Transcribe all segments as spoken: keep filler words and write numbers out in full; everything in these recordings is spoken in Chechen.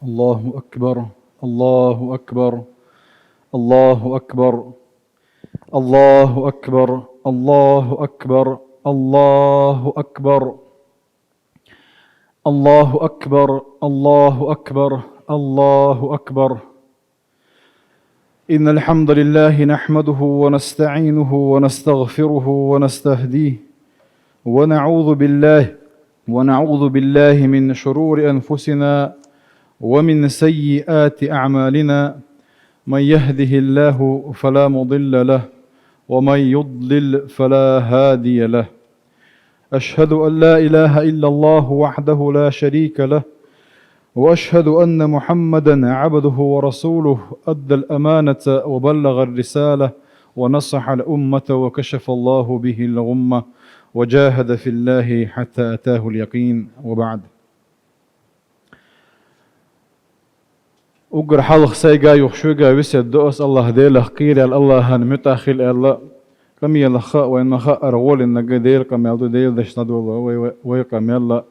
الله أكبر، الله أكبر، الله أكبر، الله أكبر، الله أكبر، الله أكبر، الله أكبر، الله أكبر، الله أكبر. إن الحمد لله نحمده ونستعينه ونستغفره ونستهديه، ونعوذ بالله، ونعوذ بالله من شرور أنفسنا ومن سيئات أعمالنا. من يهده الله فلا مضل له، ومن يضلل فلا هادي له. أشهد أن لا إله إلا الله وحده لا شريك له، وأشهد أن محمدا عبده ورسوله، أدى الأمانة وبلغ الرسالة ونصح الأمة وكشف الله به الغمة وجاهد في الله حتى أتاه اليقين، وبعد. Уггар хьалха сайгахь а, шуьгахь а весет до ас АллахӀ Делах кхераяьлла, АллахӀан муьтӀахь хила аьлла, къамелах а, вайна а ара гӀолинарг Делан къамел ду, Делан дешнаш долу вай, вай, вай къамел а.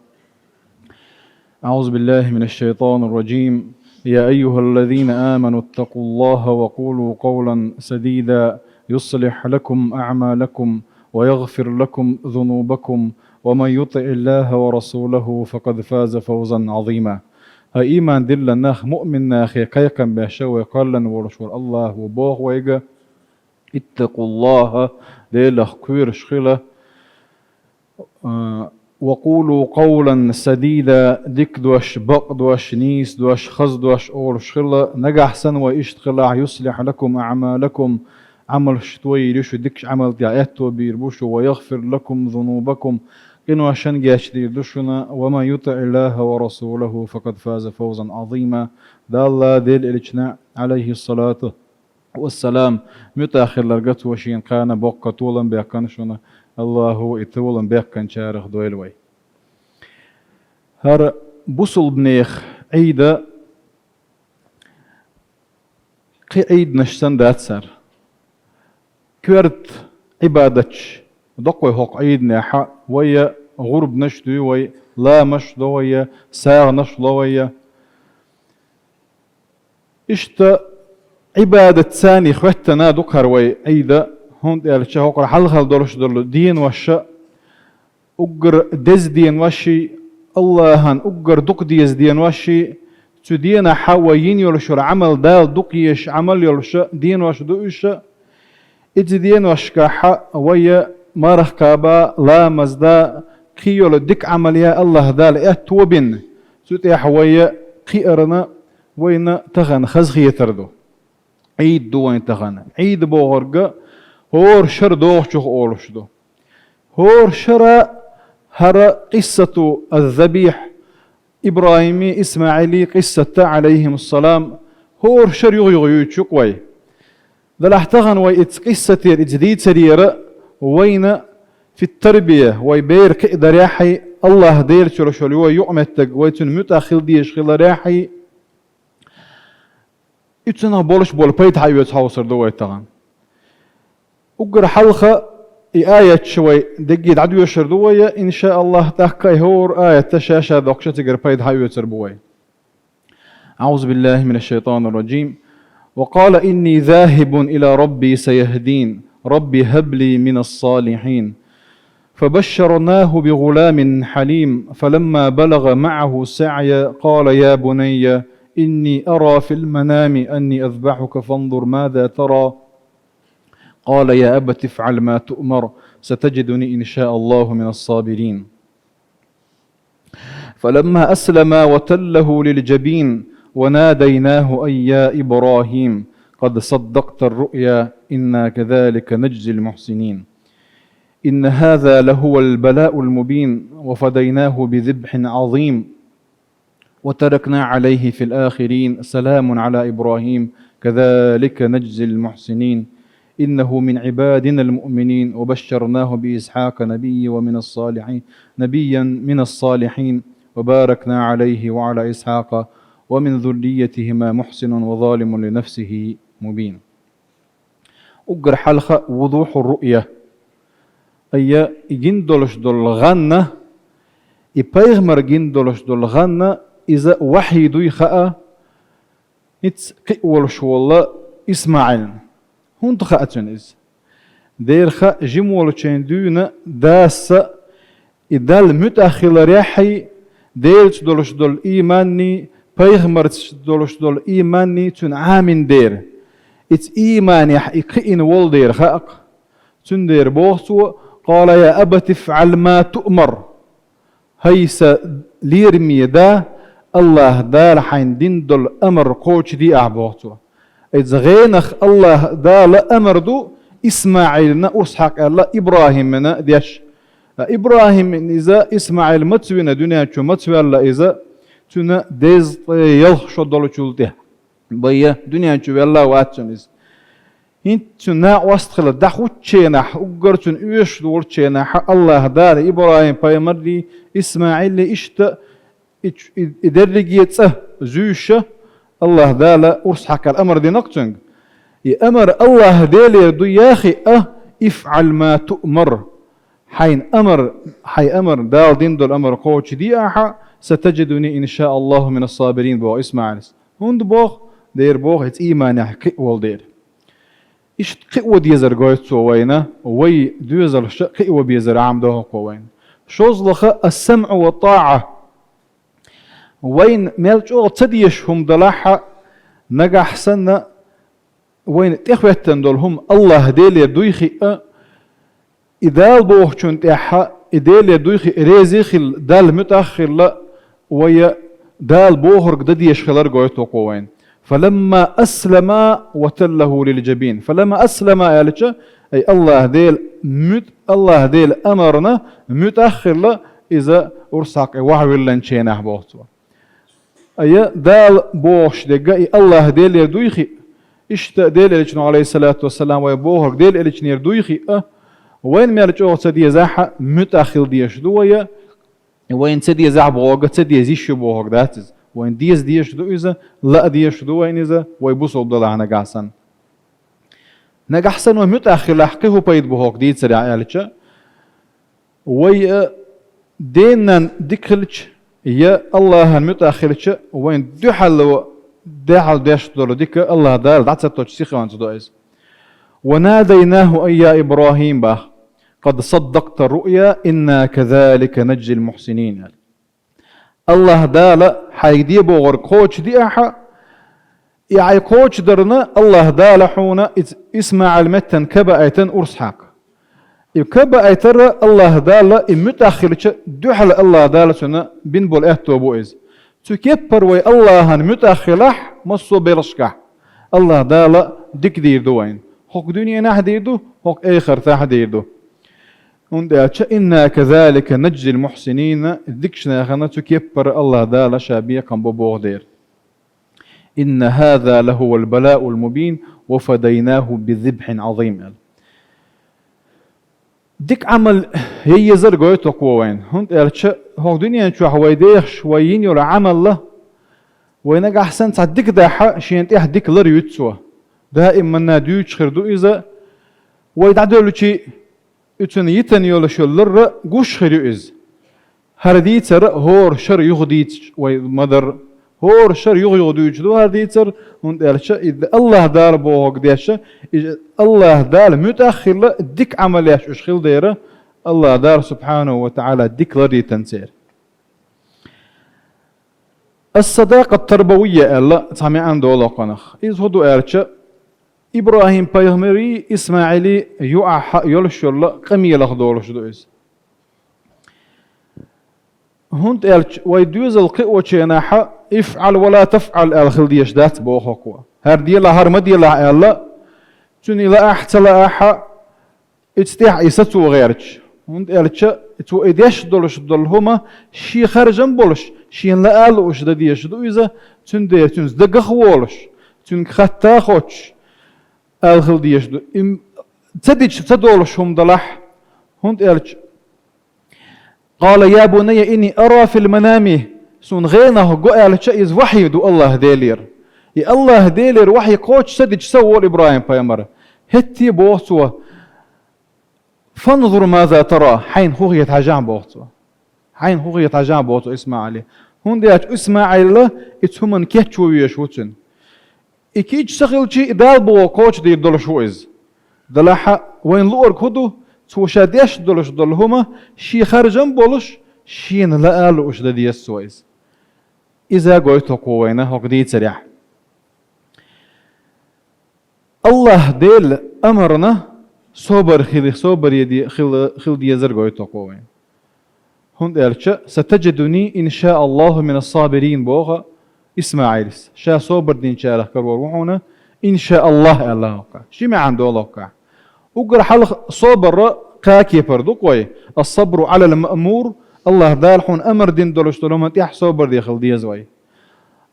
أعوذ بالله من الشيطان الرجيم. يا أيها الذين آمنوا اتقوا الله وقولوا قولا سديدا يصلح لكم أعمالكم ويغفر لكم ذنوبكم ومن يطع الله ورسوله فقد فاز فوزا عظيما. ХӀай ийман диллина нах, муъмин нахе кхайкхам беш вай кхоьллина волуш волу АллахӀ ву боху вайга: اتقوا الله, Делах кхоьруш хила, а, وقولوا قولا سديدا, дика дош, бакъ дош, нийса дош, хаза дош олуш хила, нагахь санна вай иштта хилахь, يصلح لكم أعمالكم, Ӏамалш тоийр ю шу, дикачу Ӏамал тӀехь аьтто бийр бу шу, ويغفر لكم ذنوبكم, къиношна гечдийр ду шуна, ومن يطع الله ورسوله فقد فاز فوزا عظيما. Далла, Делан Элчанна, عليه الصلاة والسلام, муьтӀахь хилларг цо шена кхана боккха толам баьккхина шуна, АллахӀа и толам баьккхинчарах дойла вай. ХӀара бусулбанех Ӏийда кхин Ӏийданаш санна дац хӀара. Коьрта Ӏибадаташ доккхой хӀокху Ӏийданехь, вай я гӀурбанаш дуй вай, ламазаш до вай я, сагӀанаш ло вай я. Иштта Ӏибадат царний хӀоьттина ду-кх хӀара вай Ӏийда, хӀунда аьлча хӀокхара хьалхал долуш долу денош а, уггар деза денош а, АллахӀан уггар дукха деза денош а, цу денахь вай йина йолуш йолу Ӏамал Дала дукха езаш Ӏамал йолуш а денош ду уьш а. Иза деношкахь вай я марха кхаба, ламаз да, кхин йолу дика Ӏамал ян АллахӀ Дала аьтто бина, цу тӀехь вай я кхиарна, вайна тахана хазахетар ду. Ӏийд ду вайн тахана. Ӏийд бохург хӀора шара догӀучух олуш ду. ХӀора шара хӀара къиссату аз-забихь, ИбрахӀими, ИсмаӀили къиссат, Ӏалайхимуссалам, хӀора шара юха-юха юьйцуш ю-кх вай. Делахь тахана вай иза къиссатера, иза дийцарера вайна фит-тарбия, вай бер кхиадарехь а, АллахӀ Делаца йолуш йолу вай юкъаметтиг, вай цуьнан муьтӀахь хила дезаш хиларехь а, и цунах болуш болу пайда хьаоьцу хьовсур ду вай тахана. Уггар хьалха и аяташ вай дегге дӀадоьшур ду вай, иншааллахӀ, тӀаккха и хӀора аят ша-ша доккхуш цигара пайда хьаоьцур бу вай. أعوذ بالله من الشيطان الرجيم. وقال إني ذاهب إلى ربي سيهدين. رب هب لي من الصالحين. فبشرناه بغلام حليم، فلما بلغ معه السعي قال يا بني إني أرى في المنام أني أذبحك فانظر ماذا ترى، قال يا أبت افعل ما تؤمر، ستجدني إن شاء الله من الصابرين. فلما أسلما وتله للجبين وناديناه أن يا إبراهيم قد صدقت الرؤيا إنا كذلك نجزي المحسنين. إن هذا لهو البلاء المبين وفديناه بذبح عظيم وتركنا عليه في الآخرين سلام على إبراهيم كذلك نجزي المحسنين إنه من عبادنا المؤمنين وبشرناه بإسحاق نبي ومن الصالحين، نبيا من الصالحين وباركنا عليه وعلى إسحاق ومن ذريتهما محسن وظالم لنفسه مبين. Уггар хьалха وضوح الرؤيا. Айя, и гина долуш долу гӀанна, и пайхамар гина долуш долу гӀанна, иза вахьий дуй хаьа, хӀинцца кхиъ волуш волу ИсмаӀилна. ХӀунда хаьа цуьнан иза? Дера хаьа, жима волчийн дуьйна дас а и Далла муьтӀахь хиларехьий, Делаца долуш долу ийманний, пайхамарца долуш долу ийманний цуьнан Ӏамин дера. Иза ийманехь и кхиъна волу дера хаьа-кх. Цундела боху цо: «Къала я абати ифӀал ма туъмар». ХӀай сан лераме да, АллахӀа Дала хьайна дина долу амар кхочушде ахьа, боху цо. Иза гӀенах АллахӀа Дала амар ду ИсмаӀилна урс хьакха аьлла ИбрахӀимна деш. ТӀаккха ИбрахӀимна иза ИсмаӀил маца вина, дуьнен чу маца ваьлла иза, цуьнан дезткъе ялх шо долчул тӀаьхьа. Бай, дуьнен чу ваьлла а вац цуьнан иза. ХӀинца цуьнан накъост хилла дӀахӀуттучу хенахь, уггар цуьнан оьшуш долчу хенахь, АллахӀа Дала ИбрахӀим-пайхамаррий, ИсмаӀилий иштта и, и, и дерриге цӀа зуьйша, АллахӀа Дала урс хьакха амар дина-кх цуьнга. И амар АллахӀа Делера ду яхи а: «ИфӀал ма туъмар». Хьайн амар, хьайн амар, Дала дина долу амар кхочушде ахьа, «сатаджидуни ин ша АллахӀу мина ссабирин», боху ИсмаӀилс. ХӀунда боху? Дера боху, иза ийманехь кхиъ волу дера. Иштта кхио дезар гойту цо вайна, вай доьзалш а кхио безар Ӏамадо хӀокхо вайна. ШозлагӀа: «Ас-самӀу ва тӀаӀа». Вайна мел чӀогӀа ца дезаш хӀума далахь а, нагахь санна вайна тӀехӀоьттина долу хӀума АллахӀа Делера дуй хиъа, и Дала бохучунна тӀехь а, и Делера дуй хиъа, реза а хилла, Далла муьтӀахь а хилла, вай Дала бохург дан дезаш хилар гойту хӀокхо вайна. «Фаламма аслама ва таллахӀу лил-джабин». «Фаламма аслама», аьлча, ай АллахӀа Дела муьтӀ-, АллахӀа Дела амарна муьтӀахь а хилла, иза урс хьакха вахьавиллинчу хенахь, боху цо. Ай Дала бохуш дерг а и АллахӀа Делера дуй хиъа, иштта Делан Элчано, Ӏалайхиссалату вассалам, вай бохург Делан Элчанера дуй хиъа, вайна мел чӀогӀа ца дезахь а, муьтӀахь хила дезаш ду вай, вайна ца дезахь бохург а, ца деза йиш ю бохург дац иза. Вайна деза дезаш ду иза, лаа дезаш ду вайна иза, вай бусалба далахь нагахь санна. Нагахь санна вай муьтӀахь хилахь, кхин хӀун пайда бу хӀокху дийцарехь аьлча, вай а денан дика хилча, я АллахӀан муьтӀахь хилча, вайна дуьхьало, дуьхьал деш долу дика АллахӀа Дала дӀа ца тохча сихонца до иза. «Ва надайнаху ан я ИбрахӀим», бах, «къад саддакъта руъя, инна казалика наджзил мухьсинин», аьлла. АллахӀа Дала хьайга де бохург кхочушде ахьа, и хьайн кхочушдарна АллахӀа Дала хьуна иза ИсмаӀил меттан кабаайтан урс хьакха. И кабаайтар АллахӀа Дала и муьтӀахь хилча дуьхьал АллахӀа Дала цунна бина болу аьтто бу иза. Цу кеппара вай АллахӀан муьтӀахь хилахь, массо а белхашкахь, АллахӀа Дала дика дийр ду вайна. ХӀокху дуьненахь а дийр ду, хӀокху эхартахь а дийр ду. ХӀунда аьлча: «Инна казалика наджзил мухьсинин», дикачу нахана цу кеппара АллахӀа Дала ша бекхам бо боху дера. «Инна хӀаза лахӀувал балаул мубин, ва фадайнаху би зибхьин Ӏазим», аьлла. Дика Ӏамал ян езар гойту хӀокхо вайна. ХӀунда аьлча хӀокху дуьнен чохь вай дехаш, вай йина йолу Ӏамал а, вай нагахь санна цхьа дика дахь а, шена тӀехь дика лар юьту цо. Даиманна дуьйцуш хир ду иза. Вай дӀадевлчи, и цуьнан йитина йолуш йолу лар а гуш хир ю иза. ХӀара дийцар а хӀора шар юха дийцича вай ма-дарра. ХӀора шар юха-юха дуьйцуш ду хӀара дийцар, хӀунда аьлча и АллахӀа Дала бохург деш а, и АллахӀа Дала муьтӀахь а хилла, дика Ӏамал еш уьш хила дера, АллахӀа Дала субхьанаху ва таӀала дика лардийтина церан. Ас-садакъат тарбавийя аьлла цхьа маьӀна долу кхунах. Иза хӀун ду аьлча, ИбрахӀим-пайхамарий, ИсмаӀилий юкъахь йолуш йолу къамелах долуш ду иза. ХӀунда аьлча вай доьзал кхиочу хенахь «ифӀал ва ла тафӀал» аьлла хила дезаш дац боху хӀокхо. ХӀара делахь, хӀара ма делахь аьлла, цуьнан и лаахь а, ца лаахь а, иза тӀехь и сацо гӀерташ. ХӀунда аьлча цо и деш долуш долу хӀума шен харжам болуш, шена лаа а лууш дан дезаш ду иза, цундела цуьнца дагах а волуш, цуьнга хатта а хоттуш, аьлла хила дезаш ду. И ца дича ца долуш хӀума далахь, хӀунда аьлча: «Къала я бунайя инни ара фил манами», суна гӀенах го аьлча, иза вахьий ду АллахӀа Делера. И АллахӀа Делера вахьий кхочуш ца дича, ца волу ИбрахӀим-пайхамар. ХӀетте а боху цо: «Фанзур маза тара», хьайна хӀун хета хьажахь, боху цо. Хьайна хӀун хета хьажахь, боху цо ИсмаӀиле. ХӀунда аьлча ИсмаӀил и цу хӀуманна кечвеш ву цуьнан. И кийча ца хилча, и Дала бохург кхочушдийр долуш ву иза. Делахь а вайна луург хӀун ду, цо ша деш долуш долу хӀума шен харжам а болуш, шена лаа а лууш дан деза цо иза. Иза гойту кху вайна хӀокху дийцарехь. АллахӀ Делан амарна собар хили-, собаре де-, хила, хила дезар гойту кху вайна. ХӀунда аьлча, «Сатаджидуни, ин ша Аллаху, мина сабирин», боху ИсмаӀилс. Ша собар динчарах карор ву хьуна, ин ша Аллахь, аьлла хӀокхахь. Ши маьӀна долу хӀокхахь. Уггар хьалха собар кхаа кепара ду-кх вай. Ас-сабру Ӏалал маъмур, АллахӀ Дала хьуна амар дина долуш долу хӀуманна тӀехь собар де хила деза вай.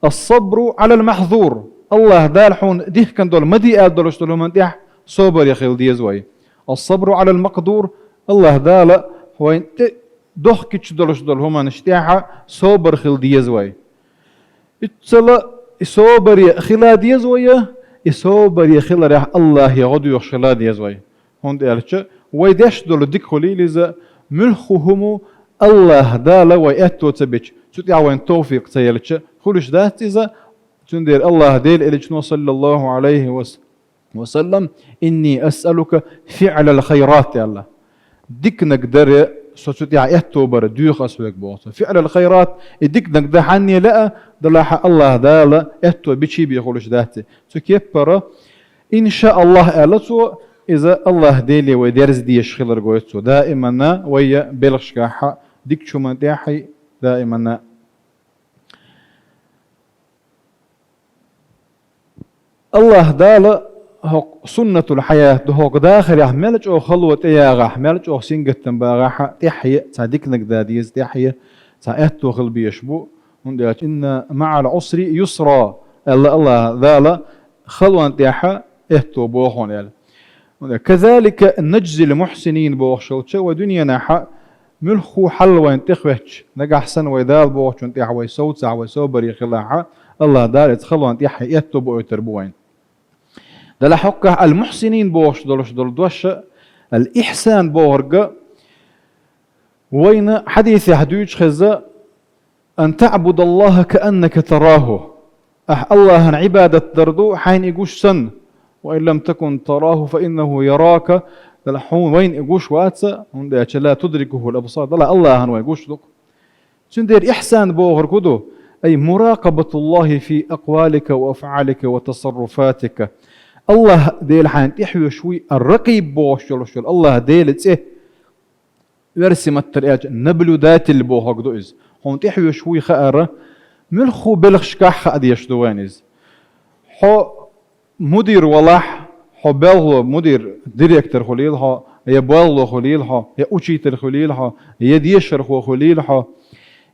Ас-сабру Ӏалал махьзур, АллахӀ Дала хьуна дихкина долу, ма де аьлла долуш долу хӀуманна тӀехь собаре хила деза вай. Ас-сабру Ӏалал макъдур, АллахӀ Дала вайна тӀе дохкича долуш долу хӀуманаш тӀехь собар хила деза вай. Иццала и собаре хила деза вай, и собаре хиларехь АллахӀе гӀо доьхуш хила деза вай. ХӀунда аьлча, вай деш долу дика хуьлийла иза, муьлхха хӀума АллахӀ Дала вай аьтто ца бича, цу тӀехь вайна товфикъ ца елча, хуьлуш дац иза. Цундела АллахӀ Делан Элчано, саллаллаху Ӏалайхи ва с-, ва саллам, «Инни асъалука фиӀлал хайрат», аьлла. Диканиг дар, со цу тӀехь аьтто бар доьху ас хьоьга, боху цо. ФиӀлал хайрат, и диканиг дан хьанна лаьа, делахь а АллахӀ Дала аьтто бичий бен хуьлуш дац. Цу кеппара, ин ша Аллахь, аьлла цо, иза АллахӀ Деле вай дерза дезаш хилар гойту цо. Даиманна вай белхашкахь а, дикачу хӀуманна тӀехь а, даиманна. АллахӀ Дала хӀокху суннатул хьаят ду, хӀокху дахарехь мел чӀогӀа хало тӀеягӀахь, мел чӀогӀа сингаттам багӀахь а, тӀаьхье цхьа диканиг дан деза, тӀаьхье цхьа аьтто хила безаш бу. ХӀунда аьлча, «Инна маӀал Ӏусри юсра», аьлла АллахӀ Дала, халонна тӀехь а аьтто боху хьуна аьлла. «Казалика наджзил мухьсинин», бохуш йолчу, вай дуьненахь а муьлхха хьал вайна тӀехветташ, нагахь санна вай Дала бохучунна тӀехь вай совцахь, вай собаре хилахь а, АллахӀ Дала иза халонна тӀехь а аьтто боуьйтур бу вайна. Делахь хӀокхахь ал-мухьсинин бохуш долуш долу дош а, ал-ихьсан бохург а вайна хьадисехь дуьйцуш хеза, «Ан таъбудаллаха кааннака тараху». Ахь АллахӀан Ӏибадат дар ду, хьайна и гуш санна. «Ва ин лам такун тараху, фа иннаху ярака». Делахь хьуна вайна и гуш вац, хӀунда аьлча, «ла тудрикухул абсар», делахь АллахӀан вай гуш ду-кх. Цундела ихьсан бохург хӀун ду? Ай муракъабатуллахи фи акъвалика ва афъалика ва тасарруфатика. АллахӀ Дела хьайна тӀехьоьжуш вуй, ар-Ракъиб бохуш йолуш йолу АллахӀ Делан цӀе. Оьрсийн маттара аьлча, наблюдатель бохург ду иза. Хьуна тӀехьоьжуш вуй хаара, муьлхха белхашкахь хаа дезаш ду вайна иза. Хьо мудир валахь, хьо белхало, мудир, директор хуьлийла хьо, я болхало хуьлийла хьо, я учитель хуьлийла хьо, я дешархо хуьлийла хьо,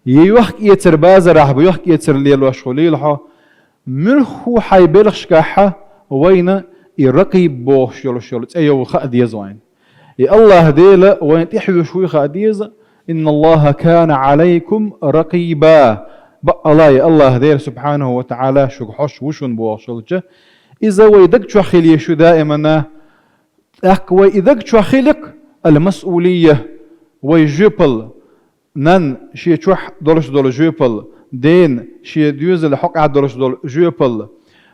я йохк-эцар базарахь, йохк-эцар лелош хуьлийла хьо, муьлхха хьайн белхашкахь а вайна и Ракъиб бохуш йолуш йолу цӀе йовха хаа деза вайна. И АллахӀ Дела вайна тӀехьоьжуш вуй хаа деза: «Инналлаха кана Ӏалайкум ракъиба». Бакъалла, и АллахӀ Дела, субхьанаху ва таӀала, шуьга хьош ву шуна бохуш йолча, иза вай даг чохь хила еза шу даиманна. ТӀаккха вай и даг чохь хилийла, ал-масъулия, вай жоьпалла, нанна шен чохь долуш долу жоьпалла, дена шен доьзалан хьокъехь долуш долу жоьпалла,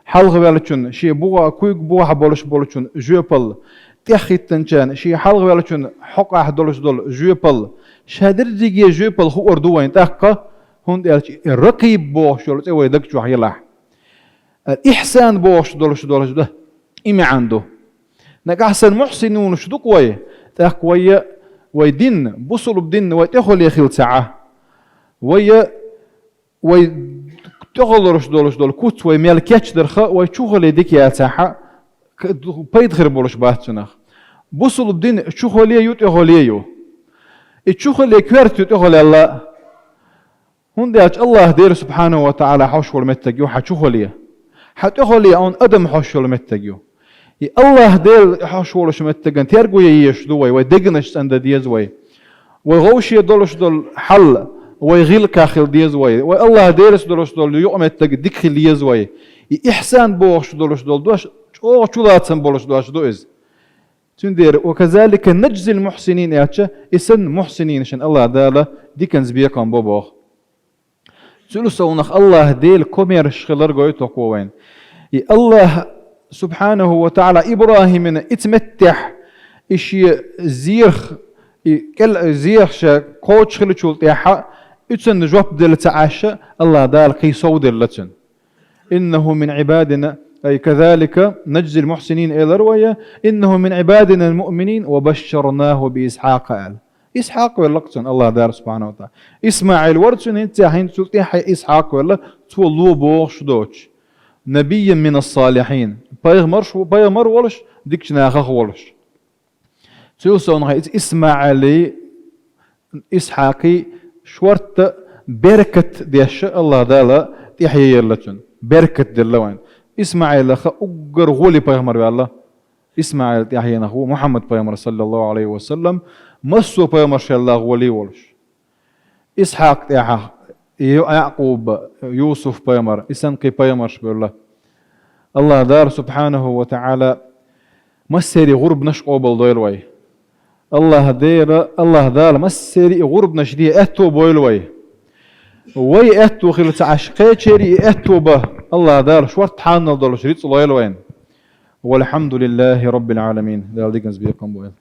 хьалхаваьллачун шен бухахь, куьйга бухахь болуш болчун жоьпалла, тӀеххӀиттинчарна шен хьалхаваьллачун хьокъехь долуш долу жоьпалла, ша дерриге жоьпалла хуур ду вайна тӀаккха, хӀунда аьлча и Ракъиб бохуш йолу цӀе вай даг чохь елахь. Ихьсан бохуш долуш долуш ду, и маьӀна ду. Нагахь санна мухьсинунаш ду-кх вай, тӀаккха вай я, вай дин, бусулба дин вай тӀехуле хила ца Ӏа. Вай я, вай тӀехулуш долуш долу куц вай мел кечдарх а, вай чухуле дика яцахь а, к-, пайда хир болуш бац цунах. Бусулба дин чухуле ю, тӀехуле ю. И чухуле коьрта ю тӀехулел а. ХӀунда аьлча АллахӀ Дела, субхьанаху ва таӀала, хьош волу меттиг ю хьан чухуле. Хьан тӀехуле хьуна адам хьош йолу меттиг ю. И АллахӀ Дела хьош волуш меттиган терго ян езаш ду вай, вай дегнаш цӀандан деза вай. Вай вовше долуш долу хьал, вай гӀиллакхехь хила деза вай. Вай АллахӀ Делаца долуш долу юкъаметтиг дика хила еза вай. И ихьсан бохуш долуш долу дош чӀогӀа чулацам болуш дош ду иза. Цундела: «Ва казалика наджзил мухьсинин», аьлча, и санна мухьсининашна АллахӀ Дала диканца бекхам бо боху. Цул совнах Аллаха Дела комерш хилар гойту вайна. И Аллаха, субхьанаху ва таӀала, ИбрахӀимна ица меттехь, и шен зех, и кӀел-, зех ша коча хилчул тӀаьхьа, уьцун жоп делла ца Ӏаш, Аллаха Дала кхин сов делла цуьнан. «Иннаху мин Ӏибадина», ай, «казалика наджзил мухьсинин», элар вай, «иннаху мин Ӏибадина ал-муъминин ва башшарнаху би Исхьакъа», аьлла. Исхьакъ велла-кх цунна Аллаха Дала, субхьанаху ва таӀала. Исмаил вара цуьнан хӀинца, хӀинца цул тӀаьхьа Исхьакъ велла, цо ло бохуш доцуш. «Набиййан мин ас-салихьин». Пайхамарш, пайхамар волуш, дикачу нахах волуш. Цул совнах иза Исмаили, Исхьакхи шорта беркат деш Аллаха Дала тӀаьхьаелла цуьнан. Беркат делла вайна. Исмаилах уггар гӀоли пайхамар ваьлла. Исмаил тӀаьхьенах ву Мухьаммад пайхамар, саллаллаху Ӏалайхи ва саллам, массо а пайхамаршалла гӀоли волуш. Исхьакх тӀаьхьа Ю-, Якъуба, Юсуф пайхамар, и санна кхин пайхамарш бевлла. Аллаха Дала, субхьанаху ва таӀала, массерийн гӀурбанаш къобалдойла вай. Аллаха Дела, Аллаха Дала массерийн гӀурбанаш де аьтто бойла вай. Вай аьтто хилла ца Ӏаш, кхечерийн и аьтто бан Аллаха Дала шорта хьанал долуш рицкъ лойла вайна. Валхьамдулиллахи Раббил Ӏаламин. Дала диканца бекхам бойла.